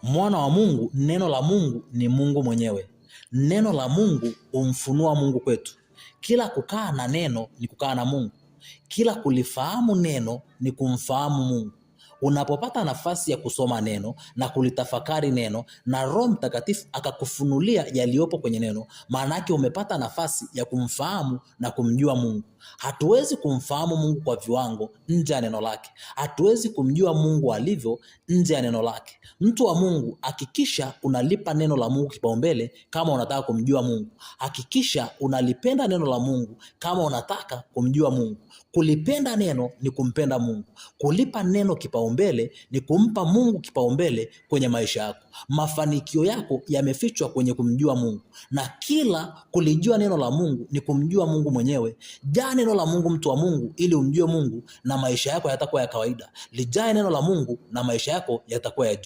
Mwana wa Mungu, neno la Mungu ni Mungu mwenyewe. Neno la Mungu humfunua Mungu kwetu. Kila kukaa na neno ni kukaa na Mungu. Kila kulifahamu neno ni kumfahamu Mungu. Unapopata nafasi ya kusoma neno na kulitafakari neno na Roho Mtakatifu akakufunulia yaliyopo kwenye neno, maana yake umepata nafasi ya kumfahamu na kumjua Mungu. Hatuwezi kumfahamu Mungu kwa viwango nje ya neno lake. Hatuwezi kumjua Mungu alivyo nje ya neno lake. Mtu wa Mungu, hakikisha unalipa neno la Mungu kipaumbele kama unataka kumjua Mungu. Hakikisha unalipenda neno la Mungu kama unataka kumjua Mungu. Kulipenda neno ni kumpenda Mungu. Kulipa neno kipaumbele ni kumpa Mungu kipaumbele kwenye maisha yako. Mafanikio yako yamefichwa kwenye kumjua Mungu, na kila kulijua neno la Mungu ni kumjua Mungu mwenyewe. Jaa neno la Mungu, mtu wa Mungu, ili umjue Mungu na maisha yako yatakuwa ya kawaida. Lijae neno la Mungu na maisha yako yatakuwa ya